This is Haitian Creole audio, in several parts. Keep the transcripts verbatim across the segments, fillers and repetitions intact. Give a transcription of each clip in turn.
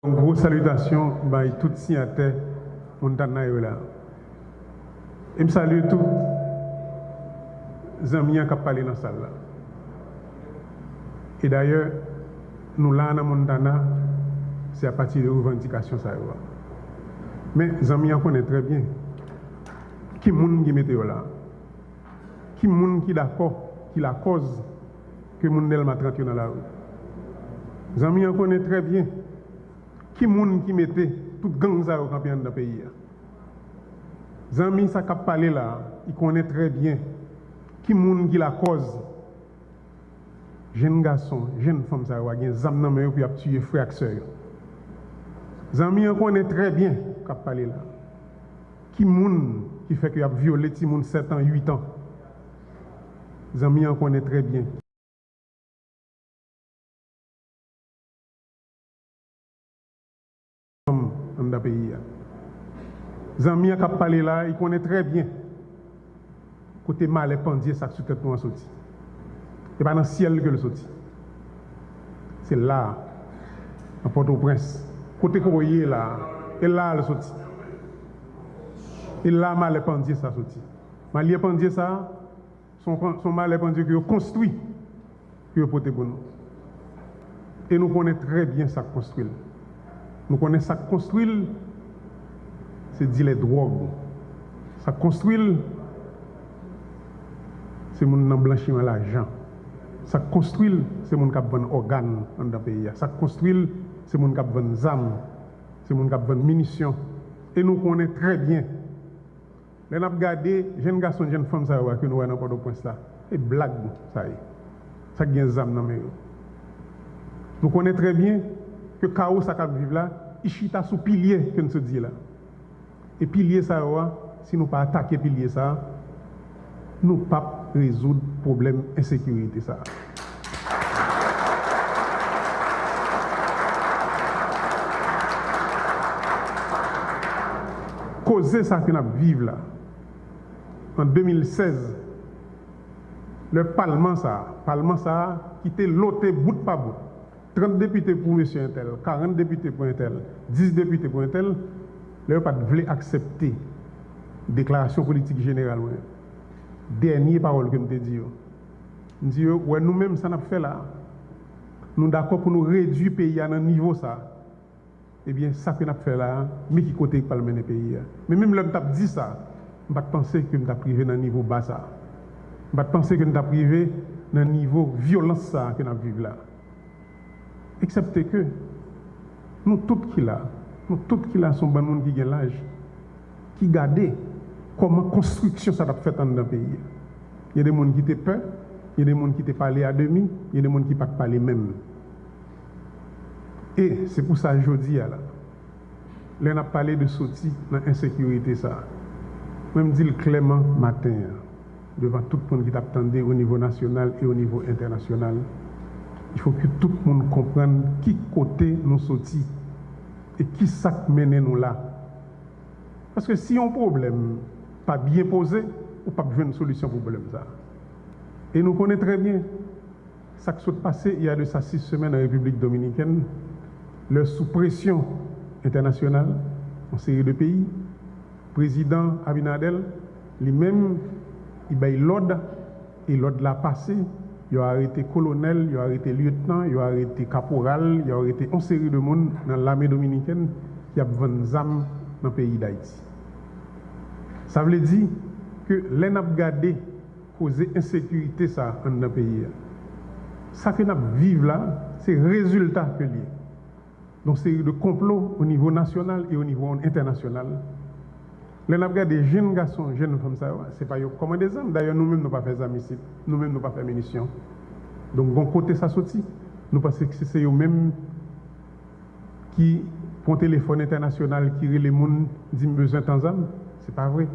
Yon gwo salitasyon bay tout siyatè Montana yo la. E m salye tout zanmi an k ap pale nan sal la. E dayè, nou la nan Montana, se apati de revandikasyon sa yo a. Men, zanmi an konnen trè byen ki moun ki mete yo la. Ki moun ki dakò, ki lakòz ke moun Dèlma trant yo nan lari. Zanmi an konnen trè byen ki moun ki mete tout gang sa yo kanpe anndan peyi a. Zanmi sa k ap pale la a, li konnen trè byen ki moun ki lakòz jenn gason, jenn fanm sa yo a gen zam nan men yo pou y ap tiye frè ak sè yo. Zanmi an konnen trè byen, k ap pale la, ki moun ki fè ke y ap vyole timoun sèt an, uit an. Zanmi an konnen trè byen. Fanm anndan peyi a. Zanmi an k ap pale la a, li konnen trè byen kote malè pandye sa k sou tèt nou an soti. E pa nan syèl ke l soti. Se la a, nan Pòtoprens. Kote ke w ye la a, e la a l soti. E la a malè pandye sa soti. Malè pandye sa a, se yon, se yon malè pandye ke yo konstwi, ke yo pote pou nou. E nou konnen trè byen sa k konstwi l. Nou konnen sa k konstwi l, se dilè dwòg. Sa k konstwi l, se moun nan blanchiman lajan. Sa k konstwi l, se moun k ap vann ògàn anndan peyi a. Sa k konstwi l, se moun k ap vann zam, se moun k ap vann minisyon. E nou konnen trè byen, lè n ap gade jenn gason, jenn fanm sa yo a ke nou wè nan Pòtoprens la, se blag sa ye. Sa k gen zam nan men yo. Nou konnen trè byen ke kawo sa k ap viv la, li chita sou pilye ke n sot di la. E pilye sa yo a, si nou pa atake pilye sa a, nou p ap rezoud pwoblèm ensekirite sa a. Koze sa ke n ap viv la, an de mil sèz, lè palman sa a, palman sa a ki te lote bout pa bout, trant depite pou mesye entèl, karant depite pou entèl, dis depite pou entèl, lè yo pa t vle aksepte deklarasyon politik jeneral mwen, dènye pawòl ke m te di yo, m di yo, wè nou menm sa n ap fè la a, nou dakò pou nou redui peyi a nan nivo sa a. Ebyen, sa ke n ap fè la a, men ki kote l pral mennen peyi a. Men menm lè m t ap di sa, m pa t panse ke m t ap rive nan nivo ba sa a. M pa t panse ke m t ap rive nan nivo vyolans sa a ke n ap viv la. Eksepte ke nou tout ki la, nou tout ki la se yon bann moun ki gen laj, ki gade kòman konstriksyon sa t ap fèt anndan peyi a. Gen de moun ki te pè, gen de moun ki te pale a demi, gen de moun ki pa t pale menm. E se pou sa jodi a la, lè n ap pale de soti nan ensekirite sa a, mwen m di l klèman maten an, devan tout moun ki t ap tande o nivo nasyonal e o nivo entènasyonal, il faut que tout moun konprann ki kote nou soti e ki sa k mennen nou la. Paske si yon pwoblèm pa byen poze, ou p ap jwenn solisyon pwoblèm sa a. E nou konnen trè byen sa k sot pase il y a de ça six semaines an Repiblik Dominikèn, lè sou presyon entènasyonal, yon seri de peyi, prezidan Abinader, li menm, li bay lòd, e lòd la pase, yo arete kolonèl, yo arete lyetnan, yo arete kaporal, yo arete yon seri de moun nan lame dominikèn ki ap vann zam nan peyi Dayiti. Sa vle di ke lè n ap gade koze ensekirite sa a anndan peyi a, sa ke n ap viv la, se rezilta ke l ye. Yon seri de konplo o nivo nasyonal e o nivo entènasyonal. Lè n ap gade jenn gason, jenn fanm sa yo, se pa yo k kòmande zam. Dayè, nou menm nou pa fè zam isit. Nou menm nou pa fè minisyon. Donk, gon kote sa soti. Nou panse ke se yo menm ki pran telefòn entènasyonal, ki rele moun, di m bezwen tan zam. Se pa vre.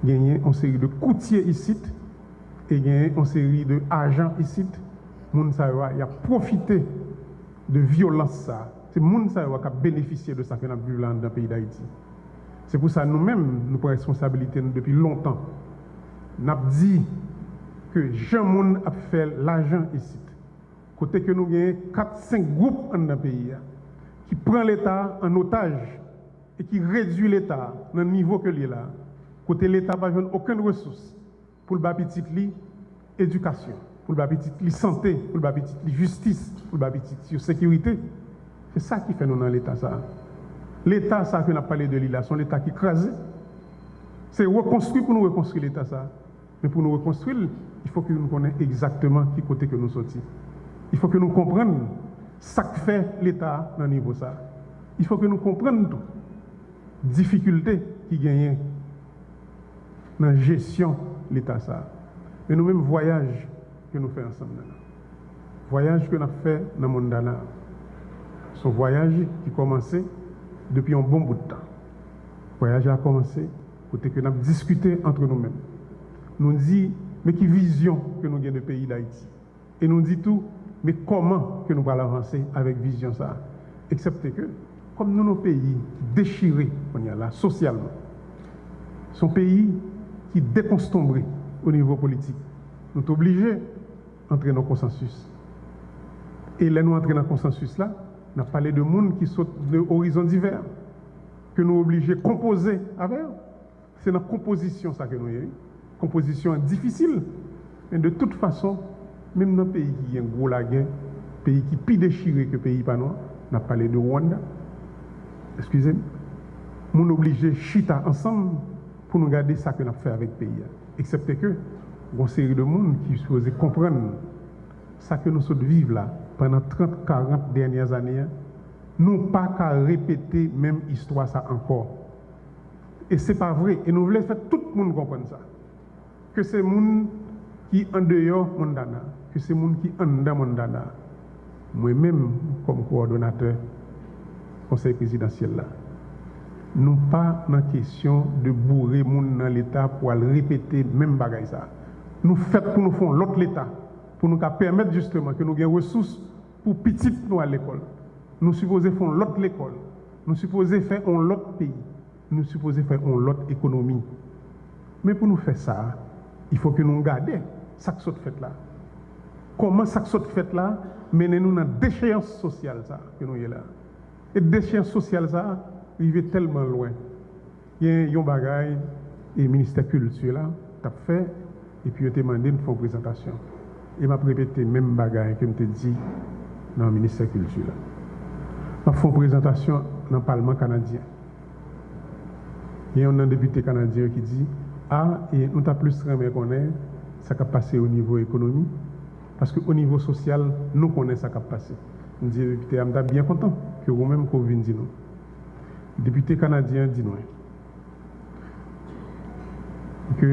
Genyen yon seri de koutye isit, e genyen yon seri de ajan isit. Moun sa yo a, y ap pwofite de vyolans sa a. Se moun sa yo a k ap benefisye de sa ke n ap viv la anndan peyi Dayiti. Se pou sa nou menm, nou pran responsabilite nou depi lontan. N ap di ke jan moun ap fè lajan isit, kote ke nou genyen kat, senk gwoup anndan peyi a, ki pran Leta an otaj e ki redui Leta nan nivo ke l ye la, kote Leta pa jwenn okenn resous pou l ba pitit li edikasyon, pou l ba pitit li sante, pou l ba pitit li jistis, pou l ba pitit yo sekirite. Se sa ki fè nou nan Leta sa a. Leta sa a ke n ap pale de li la, se yon Leta ki kraze. Se rekonstwi pou nou rekonstwi Leta sa a. Men pou nou rekonstwi l, il faut que nou konnen egzakteman ki kote ke nou soti. Il faut que nou konprann sa k fè Leta a nan nivo sa a. Il faut que nou konprann tou difikilte ki genyen nan jesyon Leta sa a. Men nou menm, vwayaj ke nou fè ansanm nan, vwayaj ke n ap fè nan Mondana, se yon vwayaj ki kòmanse depi yon bon bout tan. Vwayaj la kòmanse kote ke n ap diskite antre nou menm. Nou di, men ki vizyon ke nou gen de peyi Dayiti? E nou di tou, men kòman ke nou pral avanse avèk vizyon sa a? Eksepte ke, kòm nou nan yon peyi ki dechire kounye a la sosyalman, se yon peyi ki dekonstonbre o nivo politik, nou t oblije antre nan konsansis. E lè nou antre nan konsansis la, n ap pale de moun ki sot de orizon divè, ke nou oblije konpoze avè yo. Se nan konpozisyon sa ke nou ye, wi. Konpozisyon an difisil, men de tout fason, menm nan peyi ki gen gwo lagè, peyi ki pi dechire ke peyi pa nou an, n ap pale de Rwanda, eskize m, moun oblije chita ansanm pou nou gade sa ke n ap fè avèk peyi a. Eksepte ke, gon seri de moun ki sipoze konprann sa ke nou sot viv la pandan trant, karant dènyè ane a, nou pa ka repete menm istwa sa ankò. E se pa vre, e nou vle fè tout moun konprann sa. Ke se moun ki andeyò Mondana, ke se moun ki anndan Mondana. Mwen menm, kòm kowòdonatè Konsèy Prezidansyèl la, nou pa nan kesyon de boure moun nan Leta pou al repete menm bagay sa. Nou fèt pou nou fè yon lòt Leta, pou nou ka pèmèt jisteman ke nou gen resous pou pitit nou al lekòl. Nou sipoze fè yon lòt lekòl. Nou sipoze fè yon lòt peyi. Nou sipoze fè yon lòt ekonomi. Men pou nou fè sa, il faut que nou gade sa k sot fèt la. Kòman sa k sot fèt la mennen nou nan decheyans sosyal sa ke nou ye la. E decheyans sosyal sa rive tèlman lwen. Gen yon bagay e ministè kilti la t ap fè, epi yo te mande m fè yon prezantasyon. E m ap repete menm bagay ke m te di nan ministè kilti la. M ap fè yon prezantasyon nan palman kanadyen. Gen youn nan depite kanadyen yo ki di, a, e nou ta plis renmen konnen sa k ap pase o nivo ekonomi, paske o nivo sosyal, nou konnen sa k ap pase. M di depite a, m ta byen kontan ke ou menm ke w vin di nou. Depite kanadyen an di nou ke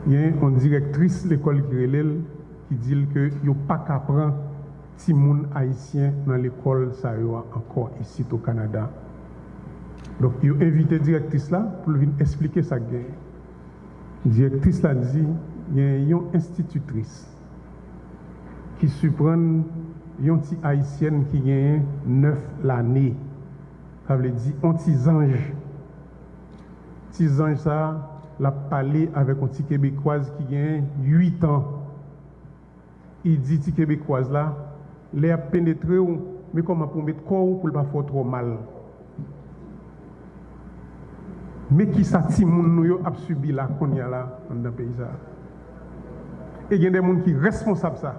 gen yon direktris lekòl ki rele l, ki di l ke yo pa ka pran timoun ayisyen nan lekòl sa yo a ankò isit o Kanada. Donk, yo envite direktris la pou l vin eksplike sa k genyen. Direktris la di gen yon enstititris ki siprann yon ti ayisyèn ki genyen nèf lane. Sa vle di yon ti zanj. Ti zanj sa a, l ap pale avèk yon ti kebekwaz ki genyen uit an. Li di ti kebekwaz la, lè y ap penetre w, men kòman pou w met kò w pou l pa fè w twò mal. Men kisa timoun nou yo ap sibi la kounye a la anndan peyi sa a. E gen de moun ki responsab sa.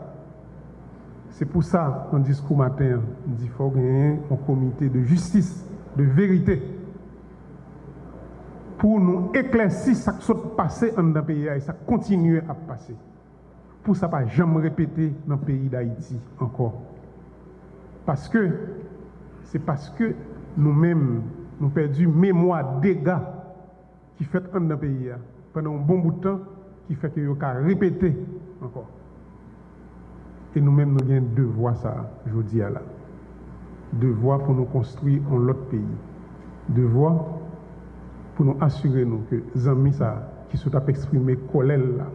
Se pou sa, nan diskou maten an, m di fò genyen yon komite de jistis, de verite, pou nou eklèsi sa k sot pase anndan peyi a e sa k kontinye ap pase, pou sa pa janm repete nan peyi Dayiti ankò. Paske, se paske nou menm, nou pèdi memwa dega ki fèt anndan peyi a pandan yon bon bout tan, ki fè ke yo ka repete ankò. E nou menm, nou gen devwa sa a jodi a la. Devwa pou nou konstwi yon lòt peyi. Devwa pou nou asire nou ke zanmi sa a ki sot ap eksprime kòlè l la,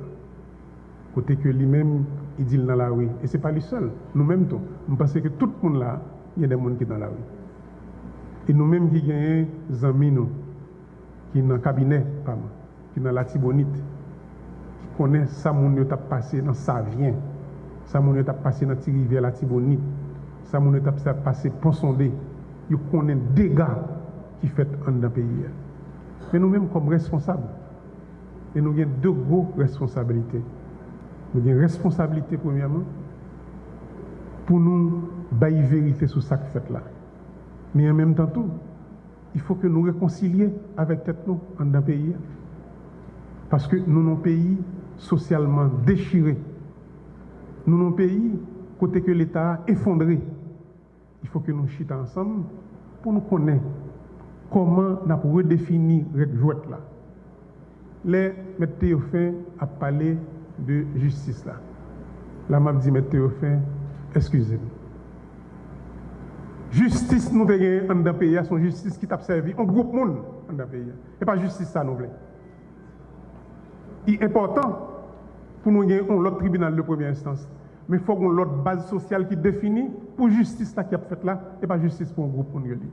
kote ke li menm, li di l nan lari, e se pa li sèl, nou menm tou. M panse ke tout moun la, gen de moun ki nan lari. E nou menm ki genyen zanmi nou ki nan kabinè pa m, ki nan Latibonit, ki konnen sa moun yo t ap pase nan Savyen, sa moun yo t ap pase nan Ti Rivyè Latibonit, sa moun yo t ap sa pase Pon Sonde, Yo konnen dega ki fèt anndan peyi a. Men nou menm kòm responsab, e nou gen de gwo responsablite. Nou gen responsablite, premyèman, pou nou bay verite sou sa k fèt la. Men an menm tan tou, il faut que nou rekonsilye avèk tèt nou anndan peyi a. Paske nou nan yon peyi sosyalman dechire. Nou nan yon peyi kote ke Leta a efondre. Il faut que nou chita ansanm pou nou konnen kòman n ap redefini règ jwèt la. Lè Mèt Theophin ap pale de jistis la, la m ap di Mèt Theophin, eskize m. Jistis nou te genyen anndan peyi a, se yon jistis ki t ap sèvi yon gwoup moun anndan peyi a. E pa jistis sa nou vle. Li enpòtan pou nou gen yon lòt tribinal de premyè enstans, men fòk yon lòt baz sosyal ki defini pou jistis la ki ap fèt la, e pa jistis pou yon gwoup moun yo li.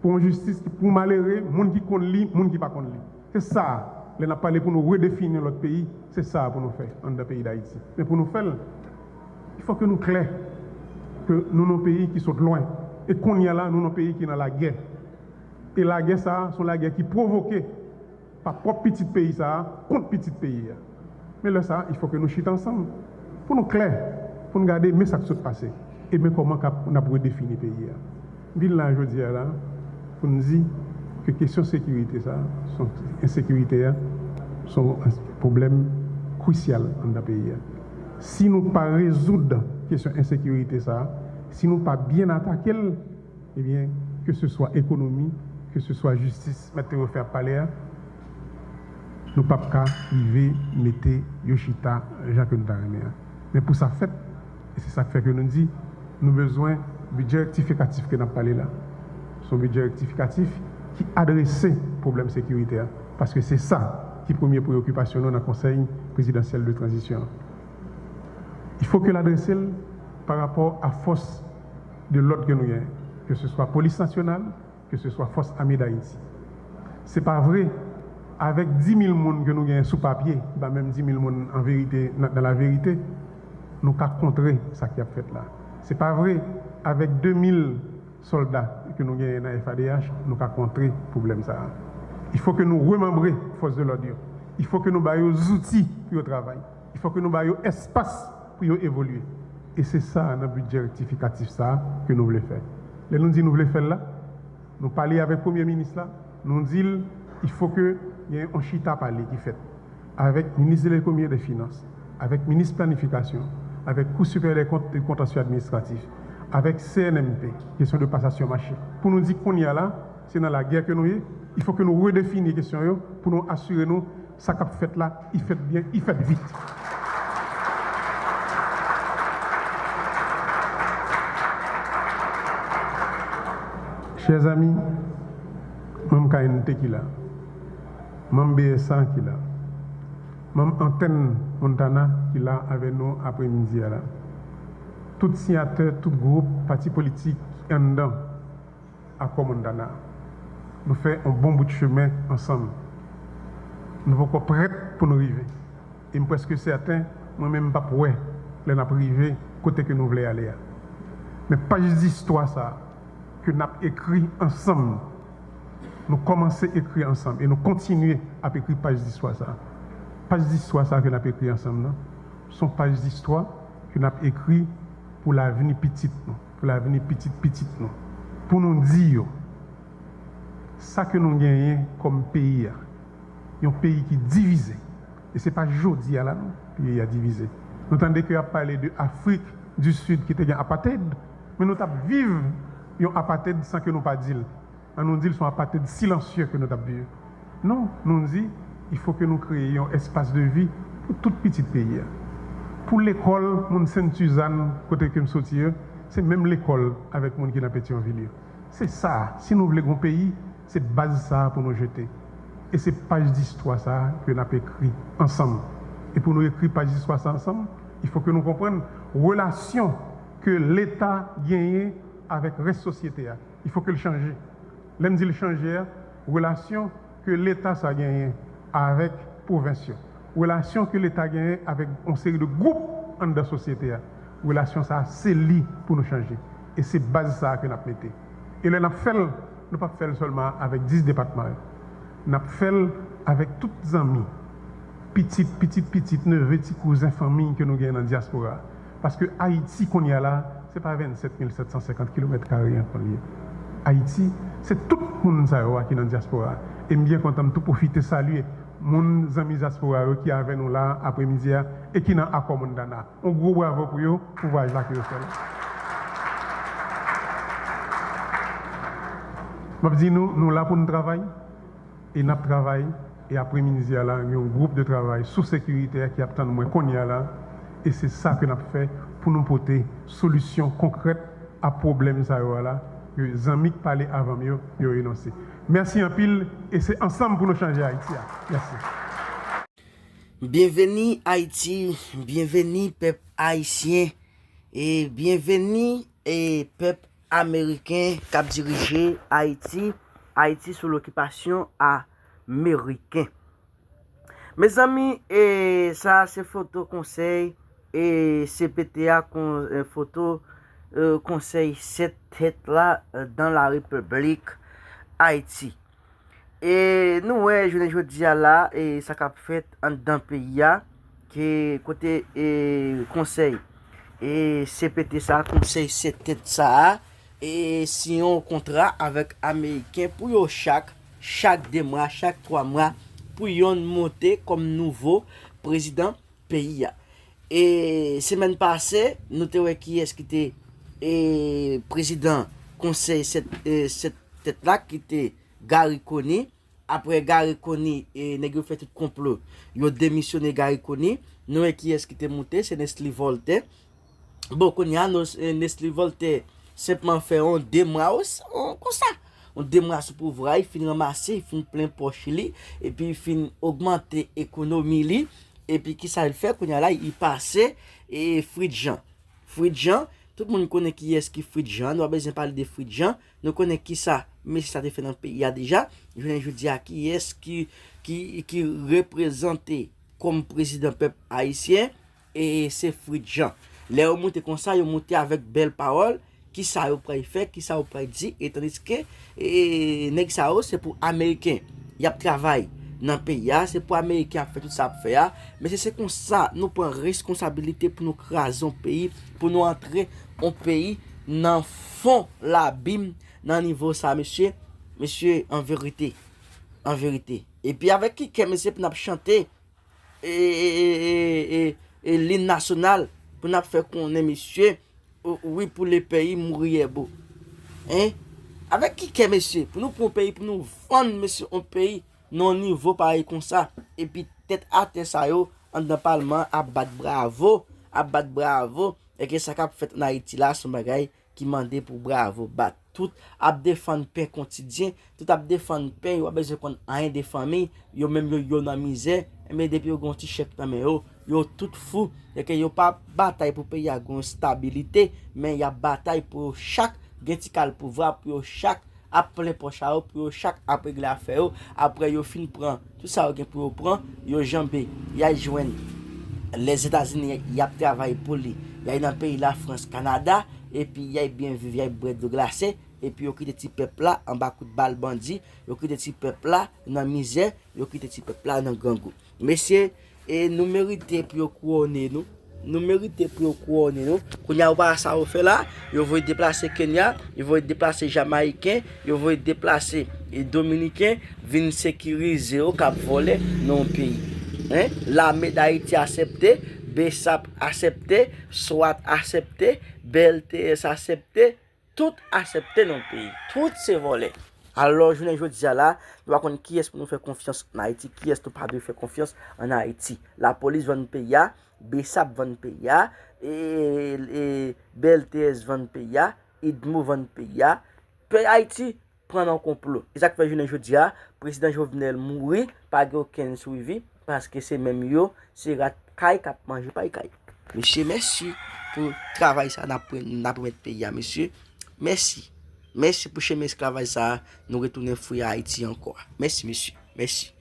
Pou yon jistis ki pou malere, moun ki konn li, moun ki pa konn li. Se sa, lè n ap pale pou nou redefini yon lòt peyi, se sa pou nou fè anndan peyi Dayiti. Men pou nou fè l, il faut que nou klè ke nou nan yon peyi ki sot lwen. E kounye a la, nou nan yon peyi ki nan lagè. E lagè sa a, se yon lagè ki pwovoke pa pwòp pitit peyi sa a kont pitit peyi a. Men lè sa a, il faut que nou chita ansanm pou nou klè, pou nou gade men sa k sot pase, e men kòman k ap, n ap redefini peyi a. M vin la jodi a la pou n di ke kesyon sekirite sa a, se yon, ensekirite a, se yon pwoblèm krisyal anndan peyi a. Si nou pa rezoud kesyon ensekirite sa a, si nou pa byen atake l, ebyen, keseswa ekonomi, keseswa jistis, Mèt Theophin ap pale a, nou p ap ka rive mete yo chita jan ke nou ta renmen an. Men pou sa fèt, e se sa k fè ke nou di, nou bezwen bidjè rektifikatif ke n ap pale la. Se yon bidjè rektifikatif ki adrese pwoblèm sekirite a, paske se sa ki premye preyokipasyon nou nan Konsèy Prezidansyèl de Tranzisyon an. Il faut que l adrese l pa rapò a fòs de lòd ke nou genyen, ke se swa Polis Nasyonal, ke se swa Fòs Ame Dayiti. Se pa vre, avèk di mil moun ke nou genyen sou papye, ki pa menm di mil moun an verite, nan, nan la verite, nou ka kontre sa ki ap fèt la. Se pa vre, avèk de mil sòlda ke nou genyen nan F A D H, nou ka kontre pwoblèm sa a. Il faut que nou remanbre fòs de lòd yo. Il faut que nou ba yo zouti pou yo travay. Il faut que nou ba yo espas pou yo evolye. E se sa nan bidjè rektifikatif sa a ke nou vle fè. Lè nou di nou vle fè l la, nou pale avèk premye minis la, nou di l, il faut que gen yon chita pale ki fèt avèk minis de lekonomi e de finans, avèk minis planifikasyon, avèk Kou Siperyè dè Kont e Kontansye Administratif, avèk C N M P, kesyon de pasasyon mache. Pou nou di kounye a la, se nan lagè ke nou ye, il faut que nou redefini kesyon yo pou nou asire nou sa k ap fèt la, li fèt byen, li fèt vit. Chers amis, manm K N T ki la, manm B S A ki la, manm Antèn Montana ki la avè nou apremidi a la, tout siyatè, tout gwoup, pati politik ki anndan Akò Montana. Nou fè yon bon bout chemen ansanm. Nou poko prèt pou nou rive. E m prèske sèten, mwen menm m p ap wè lè n ap rive kote ke nou vle ale a. Men paj distwa sa a ke n ap ekri ansanm, nou kòmanse ekri ansanm e nou kontinye ap ekri paj distwa sa a. Paj distwa sa a ke n ap ekri ansanm nan, se yon paj distwa ke n ap ekri pou lavni pitit nou, pou lavni pitit pitit nou, pou nou di yo sa ke nou genyen kòm peyi a, yon peyi ki divize. E se pa jodi a la non, peyi a divize. Nou tande ke y ap pale de Afrik di Sid ki te gen apartheid, men nou t ap viv yon apartheid san ke nou pa di l. An nou di l se yon apartheid silansye ke nou t ap viv. Non, nou di, il faut que nou kreye yon espas de vi pou tout pitit peyi a. Pou lekòl moun Sent Sizàn, kote ke m soti yo, se menm lekòl avèk moun ki nan Petyonvil yo. Se sa, si nou vle gon peyi, se baz sa a pou nou jete. E se paj distwa sa a ke n ap ekri ansanm. E pou nou ekri paj distwa sa a ansanm, il faut que nou konprann relasyon ke Leta genyen avèk rès sosyete a. Il faut que l chanje. Lè m di l chanje a, relasyon ke Leta sa genyen avèk pwovens yo, relasyon ke Leta genyen avèk yon seri de gwoup anndan sosyete a, relasyon sa a, se li pou nou chanje. E se baz sa a ke n ap mete. E lè n ap fè l, nou p ap fè l sèlman avèk dis depatman yo. N ap fè l avèk tout zanmi, pitit, pitit pitit, neve, ti kouzen, fanmi ke nou gen nan dyaspora a. Paske Ayiti kounye a la, se pa vennsèt mil sèt san senkant kilomèt kare ankò l ye. Ayiti, se tout moun sa yo a ki nan dyaspora a. E m byen kontan, m tou pwofite salye moun, zanmi dyaspora yo ki avè nou la apremidi a e ki nan Akò Montana. Yon gwo bravo pou yo, pou vwayaj la ke yo fè la. M ap di nou, nou la pou n travay, e n ap travay, e apremidi a la, gen yon gwoup de travay sou sekirite a ki ap tann mwen kounye a la, e se sa ke n ap fè pou nou pote solisyon konkrèt a pwoblèm sa yo a la, ke zanmi k pale avan m yo, yo enonse. Mèsi anpil, e se ansanm pou nou chanje Ayiti a. Mèsi. Byenveni Ayiti, byenveni pèp ayisyen, e byenveni, e pèp ameriken k ap dirije Ayiti, Ayiti sou lokipasyon ameriken. Mezanmi, e sa a se foto konsèy, e C P T a, kon, e foto, e konsèy sèt tèt la, e dans la République Haïti. E nou wè, jounen jodi a la, e sa k ap fèt anndan peyi a, ke kote, e konsèy, e C P T sa a, konsèy sèt tèt sa a, e siyen yon kontra avèk ameriken pou yo chak, chak de mwa, chak twa mwa, pou yonn monte kòm nouvo prezidan peyi a. E semèn pase, nou te wè kiyès ki te, e prezidan konsèy sèt, e sèt tèt la, ki te Garry Conille. Apre Garry Conille, e nèg yo fè tout konplo, yo demisyone Garry Conille. Nou wè kiyès ki te moute, se Nesly Voltaire. Bon, kounye a, Nos-, e Nesly Voltaire senpman fè yon de mwa os-, on, konsa. Yon de mwa sou pouvwa, li fin ranmase, li fin plen pòch li, epi li fin ogmante ekonomi li. Epi kisa l fè kounye a la, li pase, e Fritz Jean. Fritz Jean, tout moun konnen kiyès ki Fritz Jean, nou pa bezwen pale de Fritz Jean, nou konnen kisa mesye sa te fè nan peyi a deja. Jounen jodi a, kiyès ki, ki, ki reprezante kòm prezidan pèp ayisyen, e se Fritz Jean. Lè yo moute konsa, yo moute avèk bèl pawòl, kisa yo pral fè, kisa yo pral di, e tandiske, e, nèg sa yo, se pou ameriken y ap travay nan peyi a, se pou ameriken ap fè tout sa ap fè a. Mesye, se konsa nou pran responsabilite pou nou kraze yon peyi, pou nou antre yon peyi nan fon labim, nan nivo sa, mesye. Mesye, an verite, an verite. Epi avèk ki kè, mesye, pou n ap chante, e, e, e, e, e, e lim nasyonal, pou n ap fè konnen, mesye, o-, wi, pou le peyi mouri è bo. Hein? Avèk ki kè, mesye, pou nou pran yon peyi, pou nou vann, mesye, yon peyi nan yon nivo parèy konsa, epi tèt atè sa yo, anndan palman an, ap bat bravo, ap bat bravo, e ke sa k ap fèt ann Ayiti la, se yon bagay ki mande pou bravo bat. Tout ap defann pen kotidyen, tout ap defann pen, yo pa bezwen konn anyen de fanmi, yo menm yo, yo nan mizè, enben depi yo gen yon ti chèk nan men yo, yo tout fou, e ke yo pa batay pou peyi a gen yon stabilite, men y ap batay pou yo chak gen ti kal pouvwa, pou yo chak ap plen pòch a yo, pou yo chak ap regle afè yo, apre yo fin pran tout sa yo gen pou yo pran, yo janbe, y al jwenn Lèzetazini, y ap travay pou li, y al nan peyi Lafrans, Kanada, epi y al byen viv, y al bwè dlo glase, epi yo kite ti pèp la anba kout bal bandi, yo kite ti pèp la nan mizè, yo kite ti pèp la nan grangou. Mesye, e nou merite pou yo kouwone nou. Nou merite pou yo kouwone nou. Kounye a, ou pa sa yo fè la, yo voye deplase Kenya, yo voye deplase Jamayiken, yo voye deplase, e, Dominiken, vin sekirize yo k ap vòlè nan yon peyi. Hein? Lame Dayiti asèpte, BSAP asèpte, swat asèpte, BLTS asèpte, tout asèpte nan peyi. Tout se vòlè. Alò, jounen jodi a la, nou pa konn kiyès pou nou fè konfyans ann Ayiti, kiyès nou pa dwe fè konfyans ann Ayiti. Lapolis vann peyi a, BSAP vann peyi a, e, e, BLTS vann peyi a, idmo vann peyi a. Peyi Ayiti pran nan konplo. E sa k fè jounen jodi a, prezidan Jovenel mouri, pa gen okenn swivi, paske se menm yo, se rat kay k ap manje pay kay. Mesye, mèsi pou travay sa n ap, n ap remèt peyi a, mesye. Mèsi. Mèsi pou chemen esklavaj sa a, nou retounen fouye Ayiti ankò. Mèsi, mesye. Mèsi.